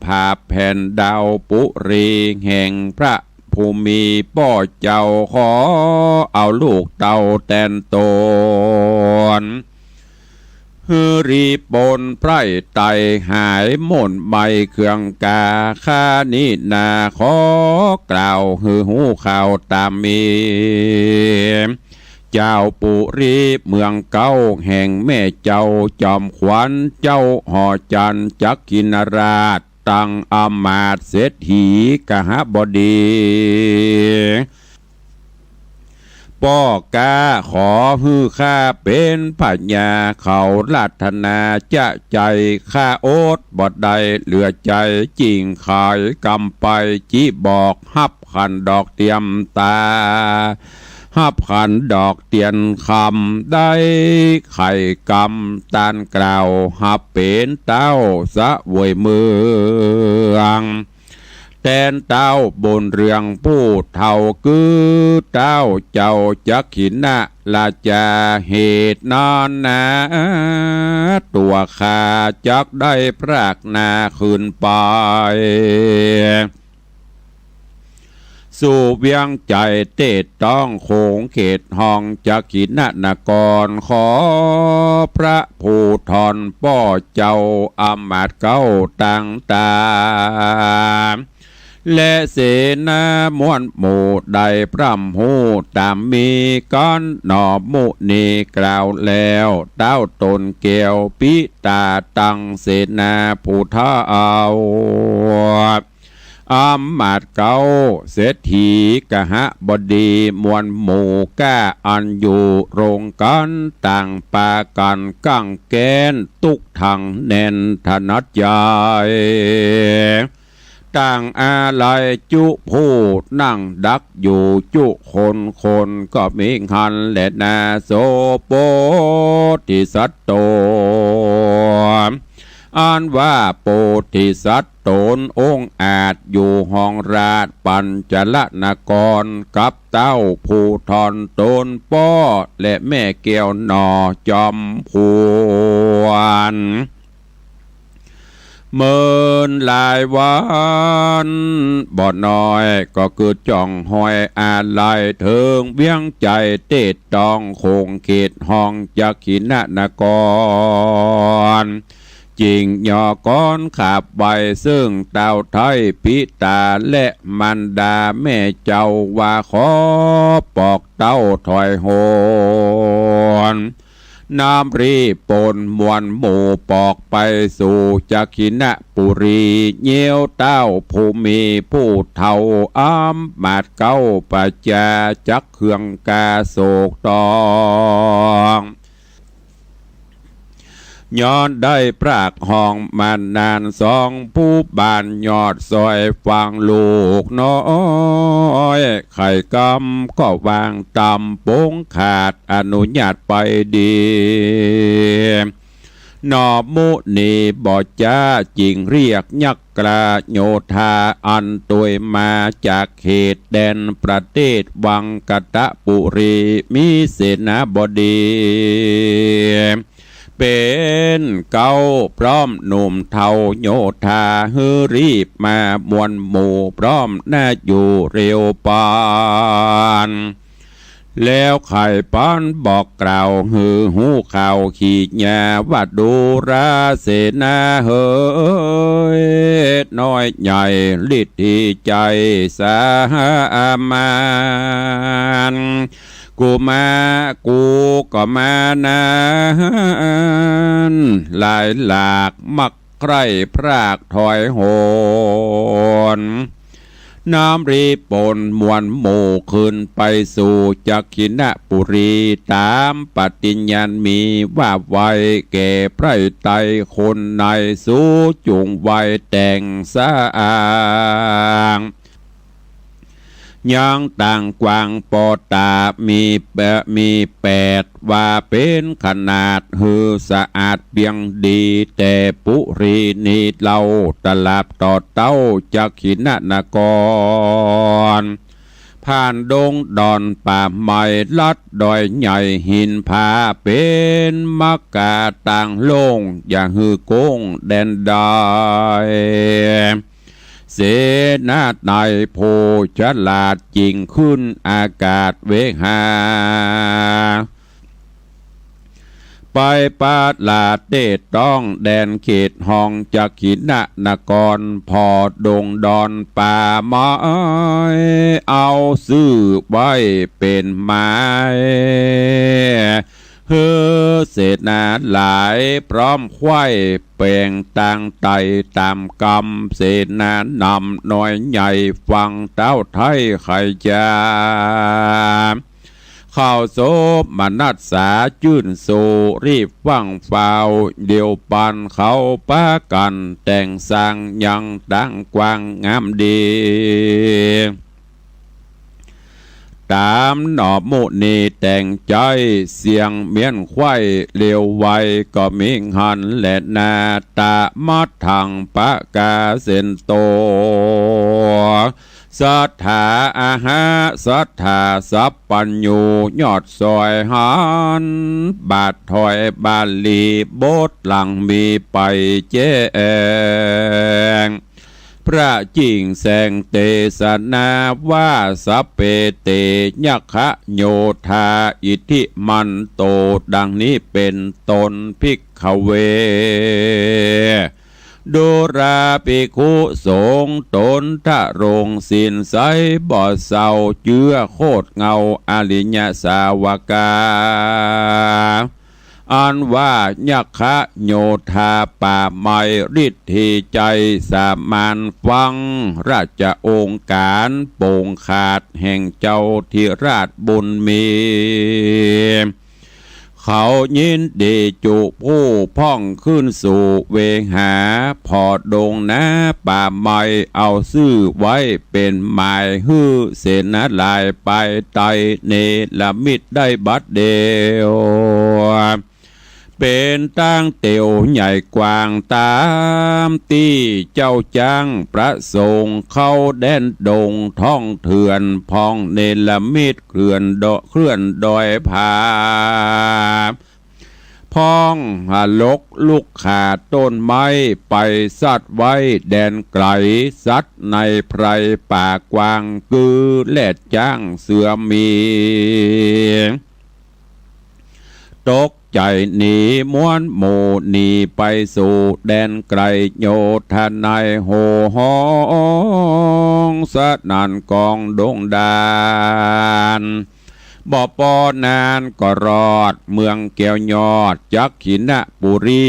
ผาบแผ่นดาวปุรีแห่งพระ ผู้มีป้อเจ้าขอเอาลูกเต้าแตนต๋น หื้อรีปนไพร่ไตหายหม่นไหม้เคืองกา ข้านี้นาขอกล่าวหื้อฮู้ข่าวต๋ามมี เจ้าปุรีเมืองเก๊าแห่งแม่เจ้าจอมขวัญเจ้าหอจันทร์จักขินราช ตังอำมาตย์เศรษฐีกหบดี ป้อก้าขอหื้อข้าเป๋นพญา เขารัตนาจะใจ๋ ข้าอดบ่ได้เหลือใจ๋ จิ่งขายกำไป จิบอกฮับขันดอกเตียมตา ฮับขันดอกเตียนคำ ได้ไขกำตานกล่าว ฮับเป๋นเต้าเสวยเมืองแตนเต้าบุญเรืองผู้เฒ่า คือเต้าเจ้าจักขินราชา เหตุนั้นนา ตั๋วข้าจักได้พรากนาคืนไป สู่เวียงใจ๋เตศต้องโขงเขตห้องจักขินนคร ขอพระภูธรป้อเจ้าอำมาตย์เก๊าตังต๋า และเสนามวลหมู่ได้พร่ำฮู้ต๋ามมี กั๋นหนอมุนีกล่าวแล้ว เต้าต๋นแก้วปิตาตังเสนาผู้เฒ่า อำมาตย์เก๊าเศรษฐีกหบดีมวลหมู่ก้าอันอยู่โรงก๋านต่างปากั๋นก้างแก้นตุ๊กตังแน่นถนัดใจ๋ ต่างอาลัยจุผู้นั่งดักอยู่จุคนคนก็มีหั้นแลนา โสโพธิสัตโต อันว่าโพธิสัตว์ต๋นองอาจอยู่ห้องราชปัญจลนคร กับเต้าภูธรต๋นป้อและแม่แก้วหน่อจอมขวัญ เมินหลายวันบ่น้อย ก็คือจ่องฮอยอาลัยเถิงเวียงใจ๋เตศต้องโขงเขตห้องจักขินนคร จิ่งย่อก้อนขาบไหว้เซิ่งเต้าไท้ปิตาและมารดาแม่เจ้าว่าขอปอกเต้าถอยหน น้ำรีบปนมวลหมู่ปอกไปสู่จักขินปุรี เยียวเต้าผู้มีผู้เฒ่าอำมาตย์เก๊าประจาจักเครื่องกาโศกตอง ย้อนได้ปรากห้องมานานสองผู้บ้านยอดซอยฟังลูกน้อย ไขกรรมก็วางต๋ำปงขาดอนุญาตไปดี หนอมุนีบ่จ๊าจึงเรียกยักษ์กล้าโยธาอันตวยมาจากเขตแดนประเทศวังกะตะปุรี มีเสนาบดี เป๋นเก๊าพร้อมหนุ่มเฒ่าโยธา หื้อรีบมามวลหมู่พร้อมหน้าอยู่เร็วปาน แล้วไขปานบอกกล่าวหื้อฮู้ข่าวขีญาว่า ดูราเสนาเหย น้อยใหญ่ฤทธิใจ๋สามาน กูมา กูก็มานั้น หลายหลากมักใคร่พรากถอยโหน น้ำรีบปนมวลหมู่ขึ้นไปสู่จักขิณปุรี ต๋ามปฏิญญาณมีว่าไว้แก่ใผไตคนใน สูจุ่งไหว้แต่งสร้าง ยังต่างกว้างปอต๋ามีแป มีแปดวา เป๋นขนาดหื้อสะอาดเปียงดี แต่ปุรีนี้เล่าตราบต่อเต้าจักขิณนคร ผ่านดงดอนป่าไม้ลัดดอยใหญ่หินผา เป๋นมักกาตางโล่ง อย่าหื้อโก้งแดนได้ เสนาในโพธิ์ฉลาดจึงขึ้นอากาศเวหา ไปประลาเตศต้องแดนเขตห้องจักขิณนคร ผ่อดงดอนป่าไม้ เอาซื่อไว้เป๋นหมาย หื้อเสนาหลายพร้อมไขว้แป๋งตางไต่ต๋ามกำ เสนานำน้อยใหญ่ฟังเต้าไท้ไขจ๋า เขาโสมนัสสาจื้นโส รีบฟั่งฟ้าว เดี่ยวปันเขาปากั๋นแต่งสร้างยังตางกว้างงามดี ต๋ามหนอมุนีแต่งใจ๋ เสียงเมี้ยนไขว้เร็วไวก็มีหันแลนา ตะมัดถังปะกาเสนโต สัตถาอาหา สัตถาสัพพัญญู ยอดซอยหัน บาทถอยบาลี บทหลังมีไปแจ้ง พระจิ่งแสงเตสนาว่า สัพเพเต ยักขโยธา อิทธิมันโต ดังนี้เป๋นต้น ภิกขเว ดูราภิกขุสงฆ์ ต๋นทะรงศีลใสบ่เศร้า เจื้อโคตรเงาอริยสาวกา อันว่ายักขโยธาป่าไม้ ฤทธิใจ๋สามานฟัง ราชโองการโป่งขาดแห่งเจ้าธิราชบุญมี เขายินดีจุผู้พ่องขึ้นสู่เวหา ผ่อดงนาป่าไม้ เอาซื่อไว้เป๋นหมาย หื้อเสนาหลายไปไต่เนรมิตได้บัดเดียว เป๋นตางเตียวใหญ่กว้างต๋ามตี้เจ้าจ๊างประสงค์ เข้าแดนดงท่องเถื่อน พ่องเนรมิตเคลื่อนดอ เคลื่อนดอยผา พ่องหลกลุกขาต้นไม้ ไปสัตว์ไว้แดนไก๋ สัตว์ในไพรป่ากว้าง กือแรดจ๊างเสือหมี ตกใจ๋หนีมวลหมู่หนีไปสู่แดนไก๋ โยธาในโห่ฮ้องสนั่นกองดงดาน บ่ปอนานก็รอดเมืองแก้วยอดจักขิณปุรี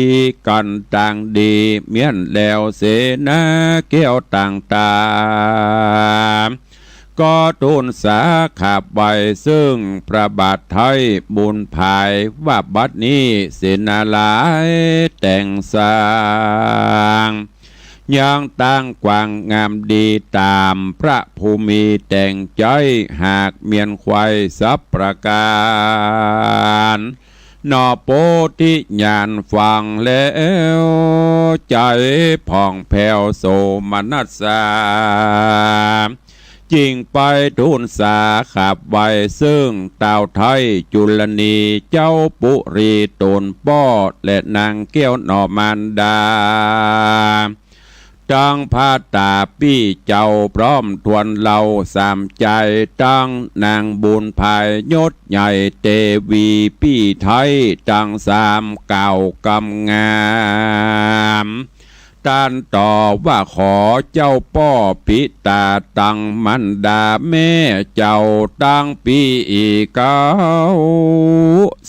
กั๋นตางดี เมี้ยนแล้วเสนาแก้วต่างต๋า ก็ทูลสาขับไหว้ซึ่งพระบาทไท้บุญผาย ว่าบัดนี้เสนาหลายแต่งสร้าง ยังตั้งกว้างงามดีต๋ามพระภูมิแต่งไจ๊ หากเมียนไขว้สับประก๋าน หนอโพธิญาณฟังแล้ว ใจ๋ผ่องแผ้วโสมนัสสา จึงไปทูลสาขับไหว้ซึ่งต้าวไท้จุลนี เจ้าปุรีต๋นป้อ และนางแก้วหนอมารดา ตึงพระต๋าปี้เจ้าพร้อมถ้วนเหล่าสามจาย ตึงนางบุญผายยศใหญ่เตวีปี้ไท้ตึงสามกล่าวกำงาม ต้านต่อว่าขอเจ้าป้อปิต๋าตึงมารดาแม่เจ้าตึงปี้อี้เก๊า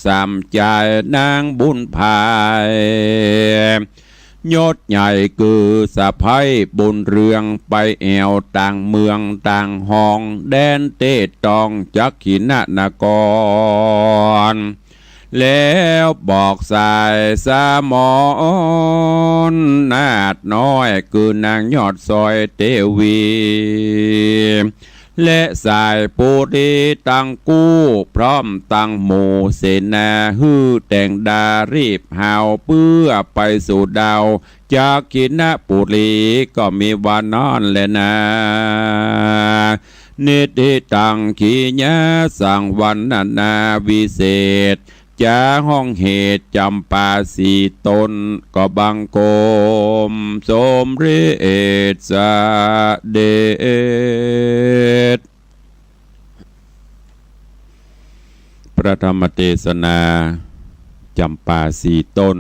สามจายนางบุญผาย ยศใหญ่กือสะใภ้บุญเรือง ไปแอ่วต่างเมืองต่างห้อง แดนเต๊ะตองจักขิณนคร แล้วบอกสายสมรนาถน้อย คือนางยอดสอยเตวี และสายปุรีตึงกู้ พร้อมตึงหมู่เสนา หื้อแต่งดารีบหาว เปื้อไปสู่ดาวจักขิณปุรี ก็มีว่านั้นแลนา นิทธิตัง ขีณาสังวรรณนาวิเศษ จ๋าห้องเหตุจ๋ำปาสี่ต้น ก็บังคมสมเร็จเสด็จ พระธรรมเตสนาจ๋ำปาสี่ต้น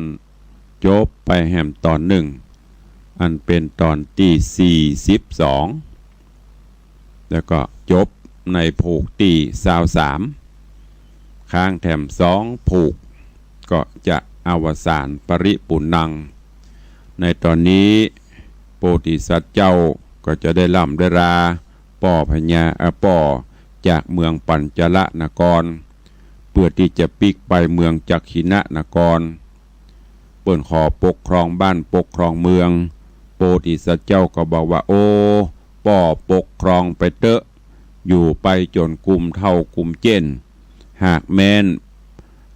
จบไปแหมต๋อนนึ่ง อันเป๋นต๋อนตี้สี่สิบสอง แล้วก็จบในผูกตี้ซาวสาม ค้างแถมสองผูก ก็จะอวสานปริปุณณัง ในต๋อนนี้โพธิสัตว์เจ้าก็จะได้ร่ำได้ราป้อพญา เอ่อ ป้อจากเมืองปัญจละนคร เปื้อตี้จะปิ๊กไปเมืองจักขิณนคร เปิ้นขอปกครองบ้านปกครองเมือง โพธิสัตว์เจ้าก็บอกว่า โอ้ ป้อปกครองไปเต๊อะ อยู่ไปจ๋นกุมเฒ่ากุมเจ๊น หากแม้น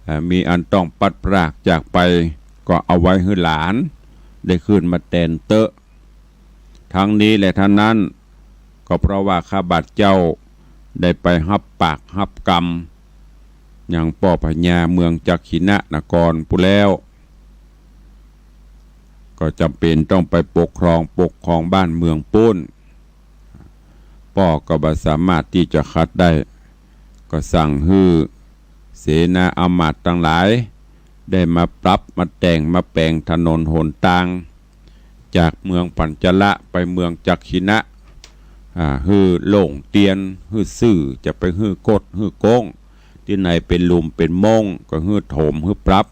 เอ่อ มีอันต้องปลัดปรากจากไป ก็เอาไว้หื้อหลานได้ขึ้นมาแตนเต๊อะ ทั้งนี้และทั้งนั้น ก็เพราะว่าข้าบาทเจ้าได้ไปฮับปากฮับกำยังป้อพญาเมืองจักขิณนครปู้นแล้ว ก็จ๋ำเป๋นต้องไปปกครอง ปกครองบ้านเมืองปู้น ป้อก็บ่สามารถตี้จะขัดได้ ก็สั่งหื้อเสนาอำมาตย์ตังหลาย ได้มาปรับมาแต่งมาแป๋งถนนหนตาง จากเมืองปัญจละไปเมืองจักขิณะ อ่า หื้อโล่งเตียน หื้อซื่อ จะไปหื้อคดหื้อโก๊ง ตี้ไหนเป๋นหลุมเป๋นโม้ง ก็หื้อถมหื้อปรับ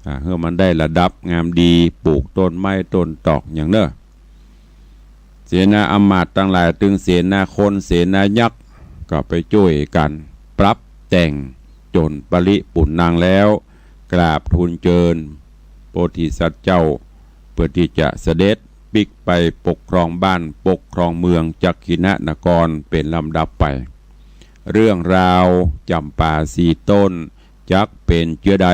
อ่า หื้อมันได้ระดับงามดี ปลูกต้นไม้ต้นตอกอย่างเน้อ เสนาอำมาตย์ตังหลาย ตึงเสนาคนเสนายักษ์ ก็ไปจ้วยกั๋นปรับแต่งจ๋นปริปุณณังแล้ว กราบทูลเจิญโพธิสัตว์เจ้า เปื้อตี้จะเสด็จปิ๊กไปปกครองบ้านปกครองเมืองจักขิณนครเป๋นลำดับไป เรื่องราวจ๋ำปาสี่ต้น จักเป๋นเจื้อใด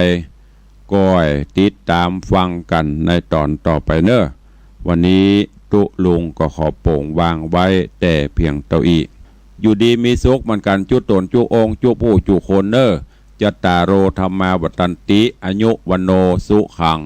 ก้อยติดต๋ามฟังกั๋นในต๋อนต่อไปเน้อ วันนี้ตุ๊ลุงก็ขอป๋งวางไว้แต่เพียงเต้าอี้ อยู่ดีมีสุขเหมือนกั๋นจุ๊ต๋นจุ๊องค์จุ๊ผู้จุ๊คนเน้อ จัตตาโร ธัมมา วัฑฒันติ อายุ วัณโณ สุขัง